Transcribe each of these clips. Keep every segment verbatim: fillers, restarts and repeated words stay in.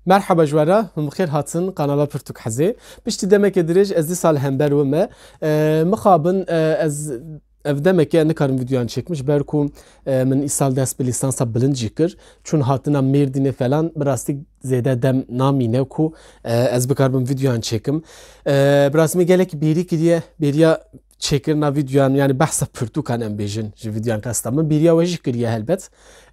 Merheba ji we re, hûn bi xêr hatin kanala Pirtûk Hezê. Piştî demeke dirêj ez dîsa li hember we me. E, mixabin, e, ez ev demeke nikarim vîdyoyan çêkim, ji ber ku, e, min îsal dest bi lîsansa bilind jî kir. Çûn hatina Mêrdînê falan, bi rastî zêde dem namîne ku, e, ez bikaribim vîdyoyan çêkim. E, bi rastî min gelek bêrî kiriye, bêriya çêkirina vîdyoyan, yanî behsa pirtûkan em bêjin ji vîdyoyan qesta min. Bêriya we jî kiriye helbet.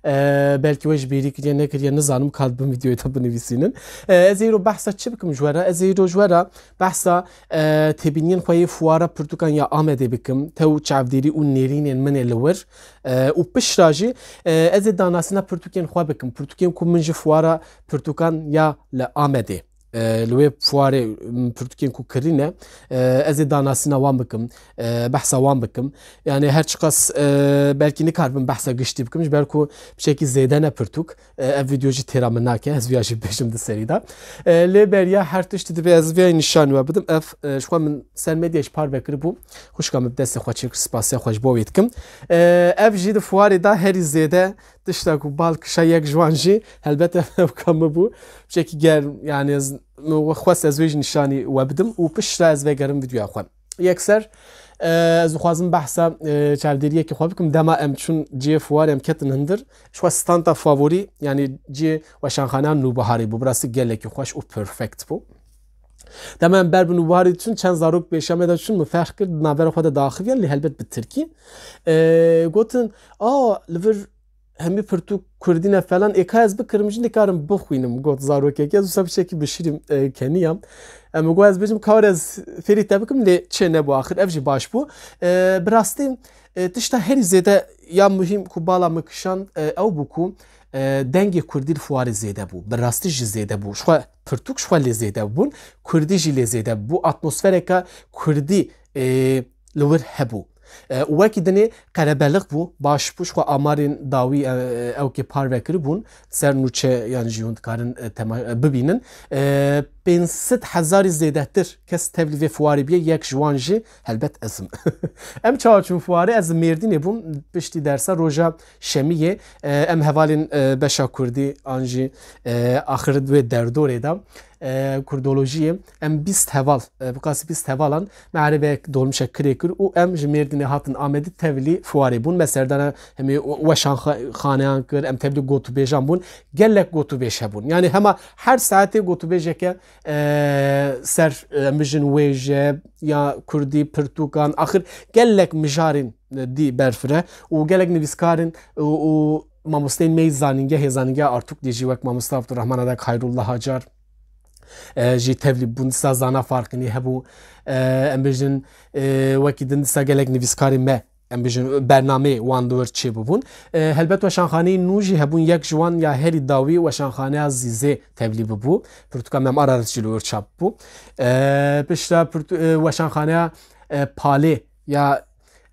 E, belkî we jî bêrî kiriye, nekiriye, nizanim, ka di bin vîdyoyê de binivîsînin. E, ez ê îro behsa çi bikim ji we re? Ez ê îro ji we re behsa, e, têbîniyên xwe yê fuara pirtûkan ya Amedê bikim. Tew çavdêrî û nêrînên min ê li wir. E, û pişt re jî, e, ez ê danasîna pirtûkên xwe bikim. Pirtûkên ku min ji fuara pirtûkan ya li Amedê, e, li wê fuarê, m, pirtûkên ku kirîne, e, ez ê danasîna wan bikim, e, behsa wan bikim. Yani her çiqas, e, belkî nikaribim behsa giştî bikim, ji ber ku piçekî zêde ne pirtûk, e, ev vîdeo jî têra min nake, ez viya jî bêjim di serî de. E, lê beriya her tiştî divê ez viya nîşanî we bidim. Ev, e, ji xwe min ser medyayê jî parve kiribû. Xwişka min bi destê xwe çêkir, spasiya xwe ji bo wê dikim. E, ev jî di fuarê de herî zêde tişta ku bal kişa yek ji wan jî helbet ev hevka min bû. Piçekî germ, yani ez, min xwest ez wê jî nîşanî we bidim û pişt re ez vegerim vîdyoya xwe. Yekser, e, ez dixwazim behsa, e, çavdêriyekê xwe bikim. Dema em çûn cihê fuarê em ketin hundir. Ji xwe standa favorî, yani cihê weşanxaneya Nûbiharê bû. Bi rastî gelekî xweş û perfect bû. Dema em ber bi Nûbiharê diçûn, çend zarok pêşiya me de diçûn, min ferq kir, di navbera xwe de diaxiviyan, lê helbet bi tirkî. E, gotin, "A, li vir hemî pirtûk kurdî ne" falan, ê ka ez bikirim jî nikarim bixwînim, got zarokekî. Ez wisa piçekî bişirîm, e, keniyam. Em, got ez bêjim, ka were ez fêrî te bikim, lê çê nebû axir, ev jî baş bû. E, bi rastî, e, tişta herî zêde ya muhîm ku bala min kişand, e, ew bû ku, e, dengê kurdî li fuarê zêde bû. Bi rastî jî zêde bû. Ji xwe pirtûk ji xwe lê zêde bûn, kurdî jî lê zêde bû. Atmosfereke kurdî, e, li wir hebû. E, û wekî dinê qerebelix bû, baş bû, ji xwe amarên dawî, e, ew kê parve kiribûn, ser nûçe yan jî hûn dikarin, e, tema-, e, bibînin. E, pênc sed hezarî zêdetir kes tevlî vê fuarê bûye, yek ji wan jî helbet ez im. Em çawa çûn fuarê? Ez li Mêrdînê bûm, piştî dersa roja şemiyê, e, em hevalên, e, beşa kurdî an jî, e, axir wê derdorê de, e, kurdolojiyê, em bîst heval, e, bi qasî bîst hevalan me erebeyek dolmişek kirê kir û em ji Mêrdînê hatin Amedî tevlî fuarê bûn. Me serdana hemî weşanxaneyan kir, em tevlî gotûbêjan bûn. Gelek gotûbêj hebûn. Yani hema her saetê gotûbêjeke, e, ser, e, em bijin wêje ya kurdî, pirtûkan, axir gelek mijarên, e, dî berfire û gelek nivîskarên û, û mamosteyên me yî zanîngehê, zanîngeha Artukdê jî wek mamosta Abdurrahman Adak, Hayrullah Hacar, e, jî tevlî bûn. Dîsa Zana Farqînî hebû. E, em bêjin, e, wekî din dîsa gelek nivîskarê me, em bêjin, bernameyê wan li wir çêbûbûn. E, helbet weşanxaneyên nû jî hebûn, yek ji wan ya herî dawî weşanxaneya Zîzê tevlî bûbû. Pirtûka Mem Ararat jî li wir çap bû. E, piştre pirtû-, e, weşanxaneya, e, Palê ya,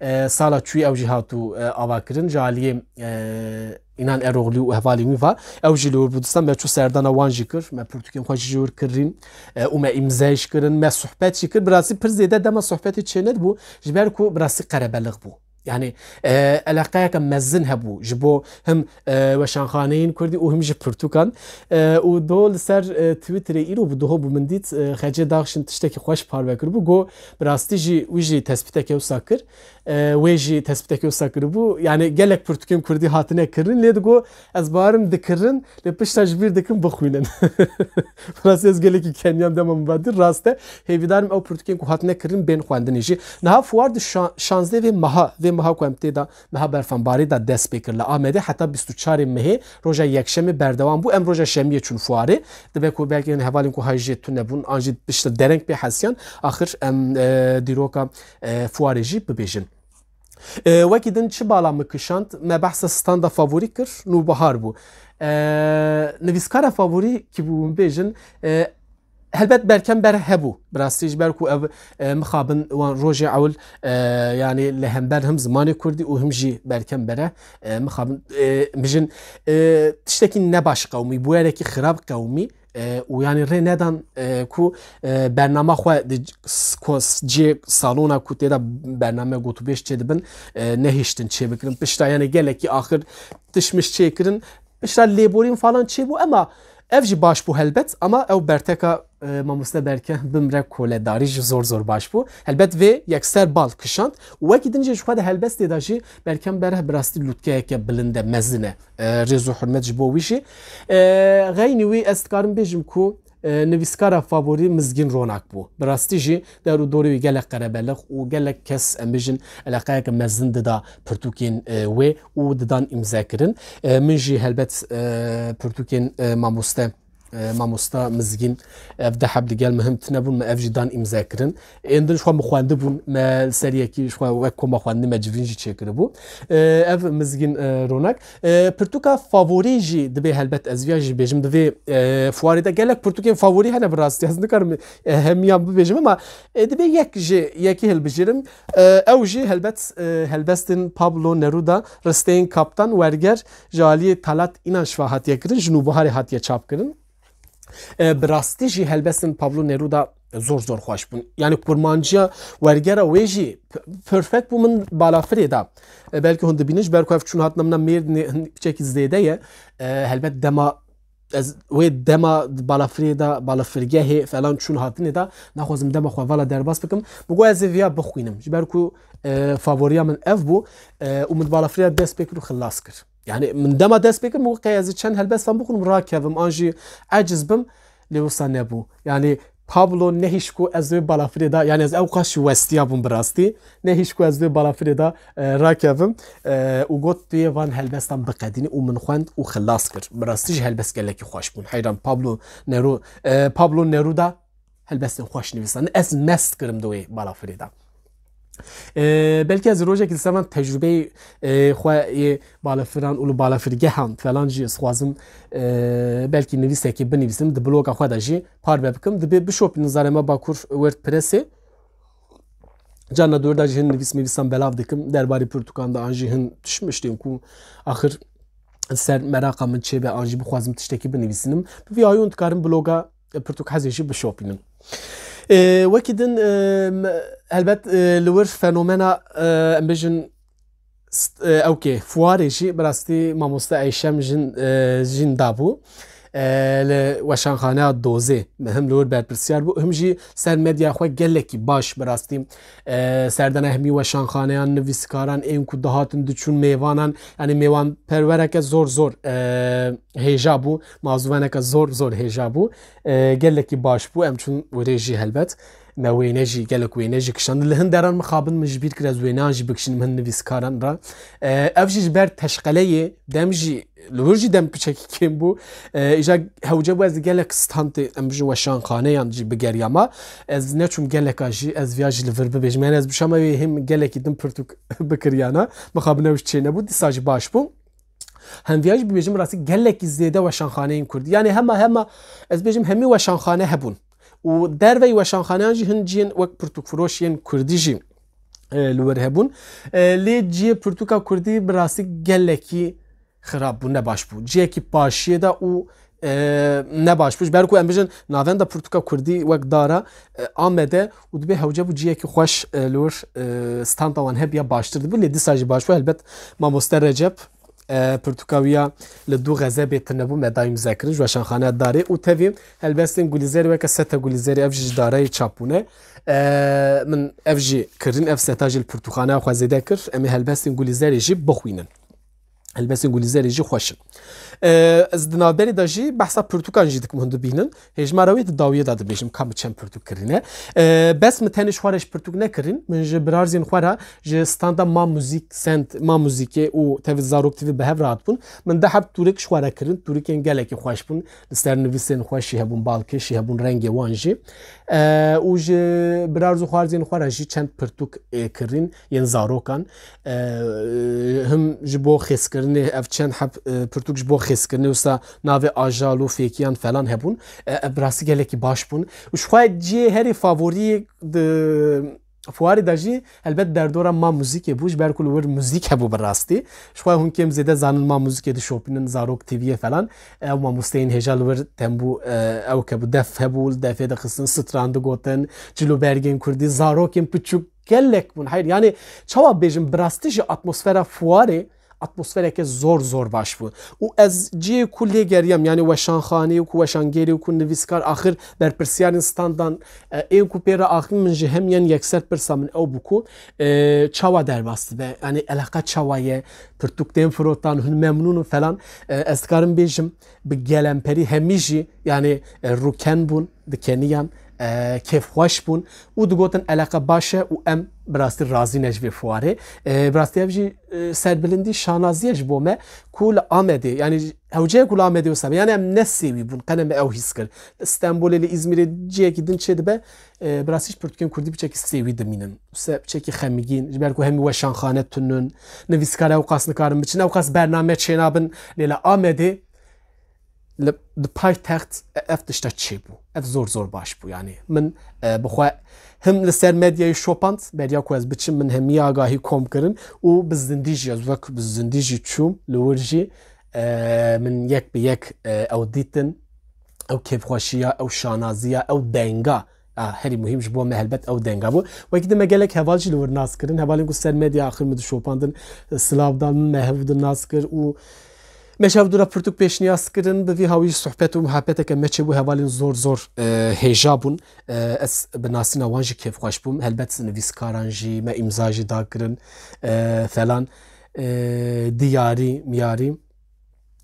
e, sala çûyî ew jî hatû, e, avakirin ji aliyê, e, Înan Eroglî û hevalên wî ve. Ew jî li wir bû, dîsa me çû serdana wan jî kir, me pirtûkên xwe jî ji wir kirîn, e, û me îmze jî kirin, me sohbet jî kir. Bi rastî pir zêde dema sohbetê çênedibû, ji ber ku bi rastî qerebelix bû. Yani, e, eleqeyeke mezin hebû ji bo him, e, weşanxaneyên kurdî û him jî pirtûkan. E, û do li ser, e, Twitterê îro bû, doho bû min dît, e, Xecê Daxşin tiştekî xweş parve kiribû, got, bi rastî jî wî jî tespîteke wisa kir. E, wê jî tespîteke wisa kiribû. Yani gelek pirtûkên kurdî hatine kirin, lê digot, ez bawerim dikirin, lê pişta ji bîr dikin bixwînin. Rastî ez gelekî keniyam dema min va dî, rast e. Hêvîdarim ew pirtûkên ku hatine kirin bên xwendinê jî. Niha fuar di şa-, şazdeh vê meha, vê meha ku em tê de, meha berfanbarê de dest pê kir li Amedê, heta bîst û çarê mehê, roja yekşemê berdewam bû. Em roja şemiyê çûn fuarê. Dibe ku belkî hin hevalên ku hay jê tune bûn, an jî piştre dereng pê hesiyan, axir em, e, dîroka, e, fuarê jî bibêjin. E, wekî din çi bala min kişand, me behsa standa favorî kir, Nûbihar bû. E, nivîskara favorî kî bû, min bêjin, e, helbet Berkem Bere hebû. Bi rastî ji ber ku ev, e, mixabin wan rojê ewil, e, yani li hember him zimanê kurdî û him jî Berkem Bere, e, mixabin, e, mijin, e, tiştekî nebaş qewimî, bûyerekî xirab qewimî, e, û yani rê nedan, e, ku, e, bernama xwe di s-, ko-, s-, cihê salona ku tê de bername gotûbêj çêdibin, e, nehiştin çêbikirin. Pişta yani gelekî axir tişmiş çêkirin. Pişta lêborîn falan çêbû, ema Ev jî baş bû helbet, ama ew berteka, e, mamoste Berke bimre koledarî jî zor zor baş bû. Helbet vê yekser bal kişand. Û wekî din jî ji xwe de helbestê de jî Berkem Bereh bi rastî lûtkeyeke bilind e, mezin e. E, rêz û hurmet ji bo wî jî. E, xeynî wî ez dikarim bêjim ku, e, nivîskara favorî Mizgîn Ronak bû. Bi rastî jî der û dorê wî gelek qerebelix û gelek kes, em bêjin, eleqeyeke mezin dida pirtûkên, e, wê û didan îmzekirin. E, min jî helbet, e, pirtûkên, e, mamoste, e, mamosta Mizgîn, ev de heb li gel min him tune bûn, me ev jî dan îmzekirin. Ên din ji xwe min xwendibûn, me li ser yekî ji xwe wek koma xwendin me civîn jî çêkiribû. E, ev Mizgîn, e, Ronak. E, pirtûka favorî jî dibê helbet ez viya jî bêjim, di vê, e, fuarê de gelek pirtûkên favorî hene bi rastî. Ez nikarim, e, hemiyan bibêjim ama, e, dibê yek jê yekî hilbijêrim. E, ew jî helbet, e, helbestên Pablo Neruda, Risteyên Kaptan, Werger, ji aliyê Talat Înanç ve hatiye kirin, ji Nûbiharê hatiye çap kirin. E, bi rastî jî helbestên Pablo Neruda zor zor xweş bûn. Yani kurmanciya wergera wê jî p-, perfect bû min balafirê da. E, belkî hûn dibînin, ji ber ku ev çûn hatina min a Mêrdinê hin piçekî zêde ye. E, helbet dema ez wê dema balafirê da, balafirgehê falan çûn hatinê da, naxwazim dema xwe vala derbas bikim. Min got ez ê viya bixwînim. Ji ber ku, e, favoriya min ev bû, e, û min balafirê da dest pê kir û xilas kir. Yani min dema dest pê kir, min got qey ez ê çend helbestan bixwînim, rakevim, an jî eciz bim, lê wisa nebû. Yani Pablo nehişt ku ez wê balafirê da, yani ez ew qas jî westiya bûm bi rastî, nehişt ku ez wê balafirê da, e, rakevim, e, û got tu yê van helbestan biqedînî û min xwend û xilas kir. Bi rastî jî helbest gelekî xweş bûn. Heyran Pablo Neru-, e, Pablo Neruda helbestên xweş nivîsandin. Ez mest kirim di wê balafirê de. E, belkî ez rojekî li ser van tecrûbeyê, e, xwe yê balafiran û li balafirgehan falan jî ez xwazim, e, belkî nivîsekê binivîsim, di bloga xwe de jî parve bikim. Dibê bişopînin Zarema Bakur WordPressê. Carna di wir de jî hin nivîs mivîsan belav dikim. Derbarê pirtûkan de an jî hin tişmiştên ku axir ser meraqa min çêbe an jî bixwazim tiştekî binivîsînim. Bi vî ayûn dikarim bloga, e, Pirtûk Hezê jî bişopînim. E, wekî din, e, m-, helbet, e, li wir fenomena, e, em bêjin, st-, e, ewkê, fuarê jî bi rastî mamoste Eyşem jin, e, jin dabû. E, li weşanxaneya Dozê him li wir berpirsiyar bû, him jî ser medya xwe gelekî baş bi rastî, e, serdana hemî weşanxaneyan, nivîskaran ên ku dihatin diçûn mêvanan, yani mêwanperwereke zor zor, e, hêja bû, mazûveneke zor zor hêja bû. E, gelekî baş bû, em çûn wirê jî helbet. Me wêne jî, gelek wêne jî kişand. Li hin deran mixabin min ji bîr kir ez wêneyan jî bikişînim hin nivîskaran re. E, ev jî ji ber teşqeleyê, dem jî, li wir jî dem piçekî kêm bû. E, îja hewce bû ez gelek standê, em bijin weşanxaneyan jî bigeriyama. Ez neçûm geleka jî, ez viya jî li vir bibêjim. Yani ez bişama wê hêm gelekî din pirtûk bikiriyana. Mixabin ew jî çê nebû, dîsa jî baş bû. Hem viya jî bibêjim rastî gelekî zêde weşanxaneyên kurdî. Yani hema hema ez bêjim hemî weşanxane hebûn. Û derveyî weşanxaneyan jî hin ciyên wek pirtûkfiroş yên kurdî jî, e, li wir hebûn. E, lê ciyê pirtûka kurdî bi rastî gelekî xirab bû, ne baş bû. Ciyekî paşiyê de û, e, ne baş bû. Ji ber ku em bijin navenda pirtûka kurdî wek dara, e, Amede û dibê hewce bû ciyekî xweş, e, li wir, e, standa wan hebiya baştir dibû. Lê dîsa jî baş bû. Helbet mamoste Recep, e, pirtûka wî ya li dû xezebê tune bû, me dayî mize kirin ji weşanxaneya darê û tevî helbestên Gulîzerê weke Seta Gulîzerê, ev jî ji darayê çap bûne. E, min ev jî kirin, ev seta jî li pirtûxaneya xwe zêde kir. Em ê helbestên Gulîzerê jî bixwînin. Helbestên Gulîzerê jî xweş in. E, ez di navberê de jî behsa pirtûkan jî dikim hûn dibînin. Hêjmara wê di dawiyê de dibêjim ka min çend pirtûk kirîne. E, bes min tenê ji xwe re ji pirtûk nekirin. Min ji birarzên xwe re ji standa Ma Muzîk Sent, Ma Muzîkê û tevî Zarok T V bi hev re hatibûn. Min deh heb tûrik ji xwe re kirin. Tûrikên gelekî xweş bûn. Li ser nivîsên xweş jî hebûn, balkêş jî hebûn, rengê wan jî. E, û ji birarz û xwarzên xwe re jî çend pirtûk, e, kirîn yên zarokan. E, him ji bo xêzkirinê, ev çend heb, e, pirtûk ji bo xêzkirinê, wisa navê ajal û fêkiyan falan hebûn. E, ev bi rastî gelekî baş bûn. Û ji xwe cihê herî favorî di fuarê de jî helbet derdora Ma Muzîkê bû, ji ber ku li wir muzîk hebû bi rastî. Ji xwe hûn kêm zêde zanin Ma Muzîkê dişopînin, Zarok T V'yê falan. Ew mamosteyên hêja li wir tembû, e, ew ke bû def hebû, li defê dixistin, stran digotin, cil û bergên kurdî, zarokên piçûk gelek bûn. Heyr, yani çawa bêjim, bi rastî jî atmosfera fuarê atmosfereke zor zor baş bû. Û ez cihê ku lê geriyam, yani weşanxanê û ku weşangêrê û ku nivîskar axir berpirsiyarên standan, e, ên ku pê re axivîn, min ji hemiyan yekser pirsa min ew bû ku, e, çawa derbas dibe, yani eleqa çawa ye, pirtûk tên firotan, hûn memnûn in falan. E, ez dikarim bêjim, bi gelemperî hemî jî, yani, e, rûken bûn, dikeniyan, e, kêfxweş bûn û digotin eleqe baş e û em bi rastî razî ne ji vê fuarê. E, bi rastî ev jî, e, serbilindî şanazî ye ji bo me ku li Amedê, yani hewceyê ku li Amedê wisa be, yani em ne sêwî bûn, qene me ew hîs kir. Li Stenbolê, li Îzmîrê, cihekî din çê dibe, e, bi rastî ji pirtûkên kurdî piçekî sêwî dimînin. Wisa piçekî xemgîn, ji ber ku hemî weşanxane tunun, nivîskar ewqas nikarin biçin, ewqas bername çênabin, lê li Amedê li, di paytext, e, ev tişta çêbû. Ev zor zor baş bû. Yani min, e, bi xwe him li ser medyayê şopand, beriya ku ez biçim, min hemî agahî kom kirin û bi zindî jî, ez wek bi zindî jî çûm li wir jî, e, min yek bi yek, e, ew dîtin, ew kêfxweşiya, ew şanaziya, ew denga. A, herî muhîm ji bo me helbet ew denga bû. Wekî din me gelek heval jî li wir nas kirin. Hevalên ku ser medya axir min dişopandin, e, silav dan min, me hev din nas kir û me ji hev dû re pirtûk pêşniyaz kirin, bi vî hawî sohbet û muhabbeteke me çêbû, hevalên zor zor, e, hêja bûn. E, ez bi nasîna wan jî kêfxweş bûm. Helbet nivîskaran jî me îmza jî da kirin, e, falan, e, diyarî, miyarî.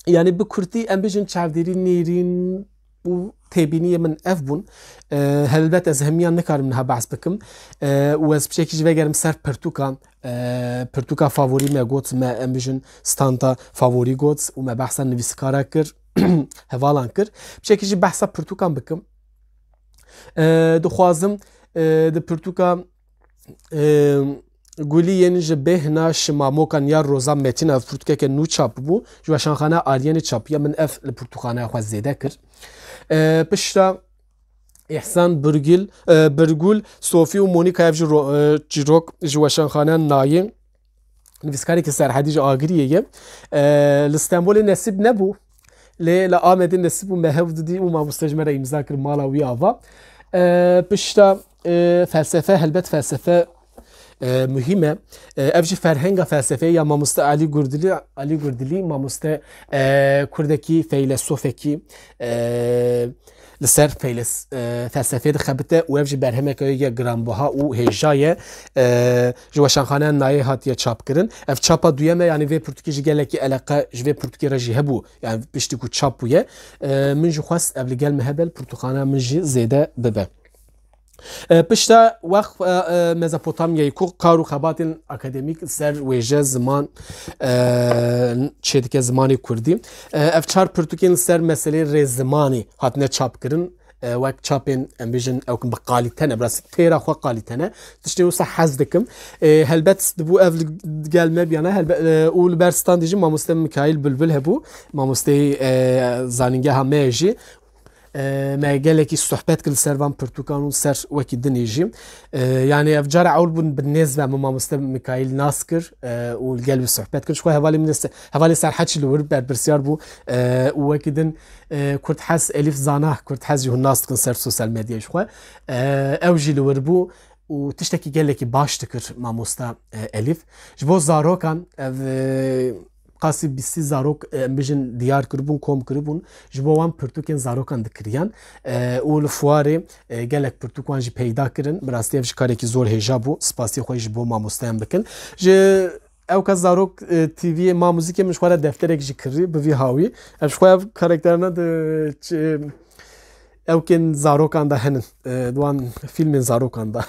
Yani bi kurtî em bijin çavdêrî nêrîn û têbîniyê min ev bûn. E, helbet ez hemiyan nikarim niha behs bikim. E, û ez piçekî jî vegerim ser pirtûkan. E, pirtûka favorî me got, me em bijin standa favorî got û me behsa nivîskara kir, hevalan kir. Piçekî jî behsa pirtûkan bikim. E, dixwazim, e, di pirtûka, e, Gulî yên ji bêhna Şimamokan ya Roza Metîn, ev pirtûkeke nû çap bû. Ji weşanxaneya Aryenê çapiye, min ev li pirtûkxaneya xwe zêde kir. E, pişta Îhsan Birgil, e, Birgul, Sofî û Monika, ev jî ro-, e, çîrok ji weşanxaneya Nayê. Nivîskarekî serhedî ji Agiriyê ye. E, li Stenbolê nesîb nebû. Lê li Amedê nesîb û me hev didî û mamoste ji me re îmza kir mala wî ava. E, pişta, e, felsefe, helbet felsefe, e, muhîm e. E, ev jî ferhenga felsefeyê ya mamoste Alî Gurdilî, Alî Gurdilî mamoste, e, kurdekî, feylesofekî, e, li ser feyles-, e, felsefê dixebite û ev jî berhemeke wê ye giranbiha û hêja ye. E, ji weşanxaneya Nayê hatiye çapkirin. Ev çapa duyem e, yanî vê pirtûkê jî gelekî eleqe ji vê pirtûkê re jî hebû. Yani piştî ku çap bûye, e, min jî xwest ev li gel me hebe, li pirtûkxaneya min jî zêde bibe. E, pişta weqf, e, e, Mezopotamyayê ku kar û xebatên akademîk ser wêje, ziman, e, çêdike, zimanê kurdî. E, ev çar pirtûkên li ser meseleyê rêzimanî hatine çapkirin. E, wek çapên, em bêjin, ew bi qalîte ne, bi rastî têra xwe qalîte ne. Tiştê wisa hez dikim. E, helbet dibû ev li gel me biyana, helbet, e, û li ber standê jî mamoste Mikaîl Bilbil hebû, mamosteyê, e, zanîngeha me ye jî. E, me gelekî sohbet kir li ser van pirtûkan û ser wekî dinê jî. E, yani ev cara ewl bûn bi nêz ve min mamoste Mikaîl nas kir, e, û li gel wî sohbet kir. Ji xwe hevalê min se-, hevalê Serheçî li wir berpirsiyar bû, e, û wekî din, e, Kurthez Elîf Zana, Kurthez jî hûn nas dikin ser sosyal medyayê ji xwe. E, ew jî li wir bû û tiştekî gelekî baş dikir mamosta, e, Elîf. Ji bo zarokan ev, e, qasî bîstî zarok, e, em bijin diyar kiribûn, kom kiribûn. Ji bo wan pirtûkên zarokan dikiriyan. E, û li fuarê, e, gelek pirtûk wan jî peyda kirin. Bi rastî ev jî karekî zor hêja bû. Spasiyê xwe ji bo mamosteyan bikin. Ji ewka Zarok, e, T V'yê Ma Muzîkê min ji xwe re defterek jî kirî, bi vî hawî. Ev ji xwe ev karakterana di ç-, ewkên zarokan de henin. E, di wan fîlmên zarokan de.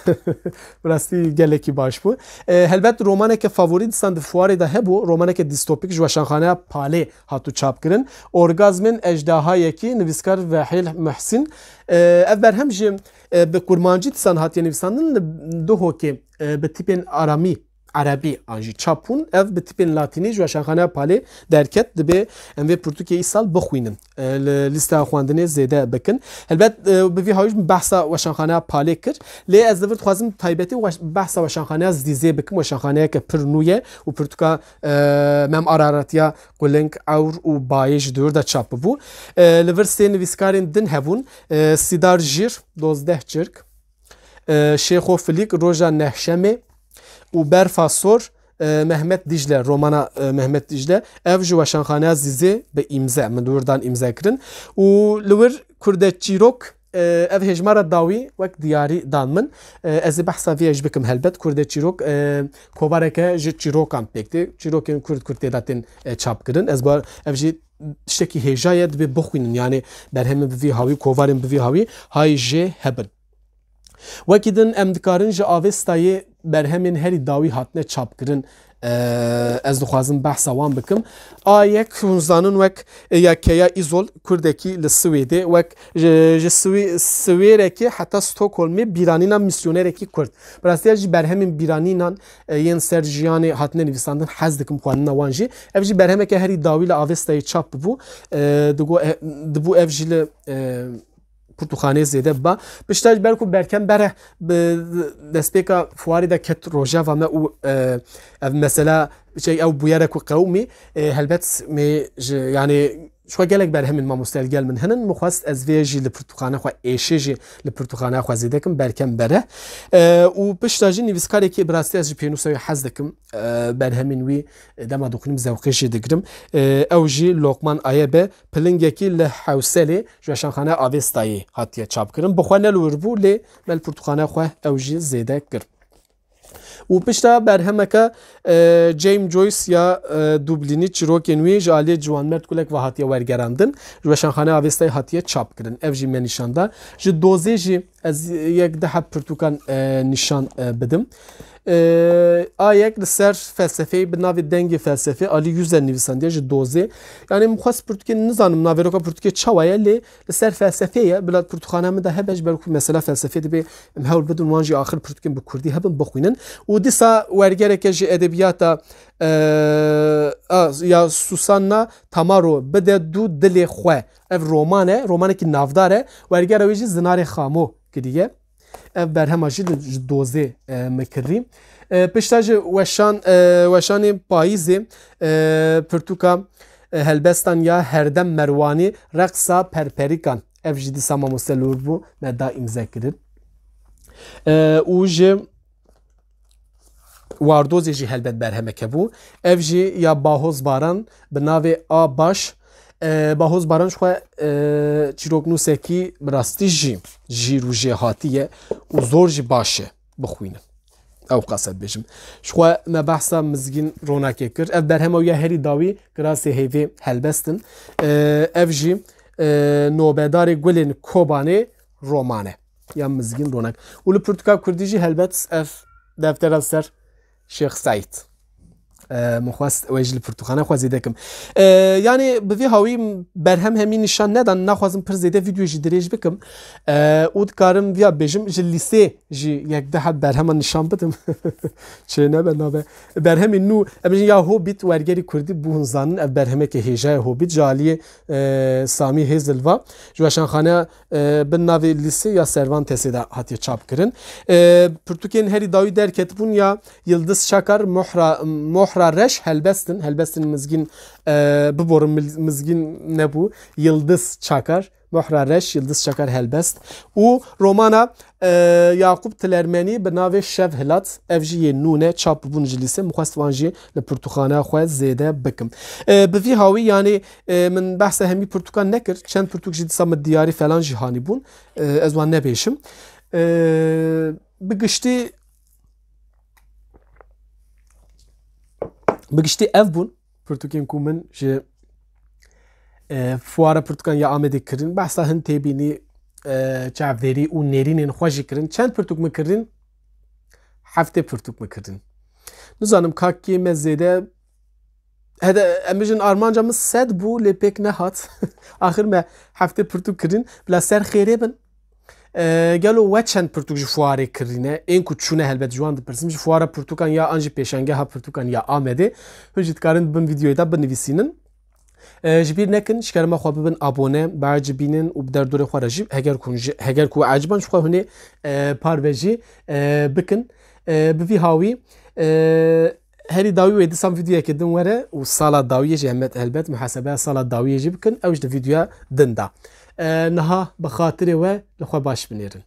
Bi rastî gelekî baş bû. E, helbet romaneke favorî dîsan di fuarê de hebû. Romaneke dîstopîk ji weşanxaneya Palê hatû çapkirin. Orgazmên Ejdahayekî, nivîskar Vehîl Muhsîn. E, ev berhem jî, e, bi kurmancî dîsan hatiye nivîsandin, li Duhokê, e, bi tîpên aramî, erebî an jî çap bûn. Ev bi tîpên latînî ji Weşanxaneya Palê derket, dibê em vê pirtûkê îsal bixwînin. E, li lîsteya xwendinê zêde bikin. Helbet, e, bi vî hawî jî behsa Weşanxaneya Palê kir. Lê ez li vir dixwazim taybetî weş-, behsa Weşanxaneya Zdîzê bikim. Weşanxaneyeke pir nû ye û pirtûka, e, Mem Araratiya Quling, Ewr û Bayê ji dûr de çap bibû. E, li vir sê nivîskarên din hebûn. E, Sîdar Jîr, Dozdeh Çirk, e, Şêxo Filîk, Roja Nehşemê û Berfa Sor, e, Mehmet Dicle, romana, e, Mehmet Dicle, ev ji Weşanxaneya Zîzê bi îmze, min li wir dan îmze kirin. Û li wir Kurde Çîrok, e, ev hêjmara dawî wek diyarî dan min. E, ez ê behsa vê jî bikim helbet. Kurde Çîrok, e, kovareke ji çîrokan pêk tê. Çîrokên Kurd Kurd tê de tên, e, çap kirin. Ez bar ev jî tiştekî hêja ye, dibê bixwînin. Yanî berhemên bi vî hawî, kovarên bi vî hawî hay jê hebin. Wekî din em dikarin ji Avestayê berhemên herî dawî hatine çapkirin, e, ez dixwazim behsa wan bikim. A yek hûn zanin wek, e, ya Keya Îzol, Kurdekî li Swêdê, wek ji, ji Swê-, Swêrekê heta Stockholmê bîranîna misyonerekî Kurd. Bi rastiya jî berhemên bîranînan, e, yên ser jiyanê hatine nivîsandin, hez dikim xwendina wan jî. Ev jî berhemeke herî dawî li Avestayê çap bibû. E, digo, e, dibû ev jî li, e, pirtûkxaneyê zêde biba. Pişta ji ber ku Berkem Bereh bi destpêka fuarê de ket rojeva me û, e, ev mesela şey, ew bûyere ku qewimî, e, helbet me ji, yanî, ji xwe gelek berhemên mamoste li gel min hinin. Min xwest ez vê jî li pirtûkxane xwe, êşê jî li pirtûkxane xwe zêde kim, Berkem Bereh. E, û pişta jî nivîskarekî bi rastî ez ji pênûsa wî hez dikim. E, berhemên wî, e, dema dixwînim zewqê jê digirim. E, ew jî Lokman Ayebe, Pilingekî li Hewselê ji Weşanxaneya Avestayê hatiye çapkirin. Bi xwe ne li wir bû, lê me li pirtûkxaneya xwe ew jî zêde kir. Û pişta berhemeke, e, James Joyce ya, e, Dublînî, çîrokên wî ji aliyê Ciwanmerd Kulek ve hatiye wergerandin. Ji Weşanxaneya Avestayê hatiye çapkirin. Ev jî me nîşan da. Ji dozê jî ez yek du heb pirtûkan, e, nîşan, e, bidim. E, a yek li ser felsefeyê bi navê Dengê Felsefê, Alî Yüzel nivîsandiye, ji dozê. Yanî min xwest pirtûkê, nizanim navêroka pirtûkê çawa ye, lê li ser felsefê ye. Bila pirtûkxaneya min de hebe, ji ber ku mesela felsefê dibê em hewl bidin wan jî axir pirtûkên bi kurdî hebin, bixwînin. Û dîsa wergereke ji edebiyata, e, a, ya Susanna Tamaro, Bide Du Dilê Xwe. Ev roman e, romanekî navdar e. Wergera wê jî Zinarê Xamo kiriye. Ev berhema jî li, ji dozê, e, min kirî. E, pişta ji weşan, e, weşanê payîzê, e, pirtûka, e, helbestan ya Herdem Merwanî, Reqsa Perperîkan. Ev jî dîsa mamoste li wir bû, me da îmze kirin. E, û ji Wardozê jî helbet berhemeke bû. Ev jî ya Bahoz Baran bi navê A Baş. E, Bahoz Baran ji xwe, e, çîroknûsekî bi rastî jî jîr û jêhatî ye û zor jî baş e bixwînin. Ew qas ez bêjim. Ji xwe me behsa Mizgîn Ronakê kir. Ev berhema wî ya herî dawî Kirasê Heyvê helbest in. E, ev jî, e, Nobedarê Gulên Kobanê roman e. Ya Mizgîn Ronak. Û li pirtûka kurdî jî helbet ev deftera ser Şêx Seîd. E, min xwest ew jî li pirtûkxane xwe zêde kim. E, yanî bi vî hawî berhem hemî nîşan nedan, naxwazim pir zêde vîdeo jî dirêj bikim. E, û dikarim viya bêjim, ji lîsê jî yek du heb berhema nîşan bidim. Çê nebe nabe. Berhemê nû, em bêjin ya Hobbit, wergerî kurdî bû hûn zanin, ev berhemeke hêja ye Hobbit. Ji aliyê, e, Samî Hêzilva. Ji weşanxaneya, e, bin navê Lîse ya Cervantesê de hatiye çap kirin. E, pirtûkên herî dawî derketibûn ya Yildiz Çakar, Mohra, Mohra Reş, helbest in. Helbestên Mizgîn, e, biborin, Mil-, Mizgîn nebû. Yildiz Çakar, Mohra Reş, Yildiz Çakar, helbest. Û romana, e, Yaqûb Tilermenî bi navê Şev Hilat, ev jî yê nû ne, çap bûn ji Lîse. Min xwest wan jî li pirtûkxaneya xwe zêde bikim. E, bi vî hawî, yanî, e, min behsa hemî pirtûkan nekir. Çend pirtûk jî dîsa min diyarî falan jî hanî bûn. E, ez wan nebêjim. E, bi giştî, bi giştî ev bûn pirtûkên ku min ji, e, fuara pirtûkan ya Amedê kirin. Behsa hin têbînî, e, çavdêrî û nêrînên xwe jî kirin. Çend pirtûk min kirin? Heftê pirtûk min kirin. Nizanim ka kêm e, zêde. Hede, em bijin armanca min sed bû, lê pêk nehat. Axir me heftê pirtûk kirin. Bila ser xêrê bin. E, gelo we çend pirtûk ji fuarê kirîne? Ên ku çûne helbet ji wan dipirsim. Ji fuara pirtûkan ya an jî pêşangeha pirtûkan ya Amedê. Hûn jî dikarin di bin vîdeoyê de binivîsînin. E, ji bîr nekin, ji kerema xwe bibin abone, biecibînin û bi derdorê xwe re jî, heger ku hûn jî, heger ku we eciban ji xwe hûn ê, e, parve jî, e, bikin. E, bi vî hawî, e, herî dawî wê dîsan vîdeoyeke din were û sala dawiyê jî hemet helbet muhasebeya sala dawiyê jî bikin, ew ji di vîdeoya din de. E, niha bi xatirê we li xwe baş binêrin.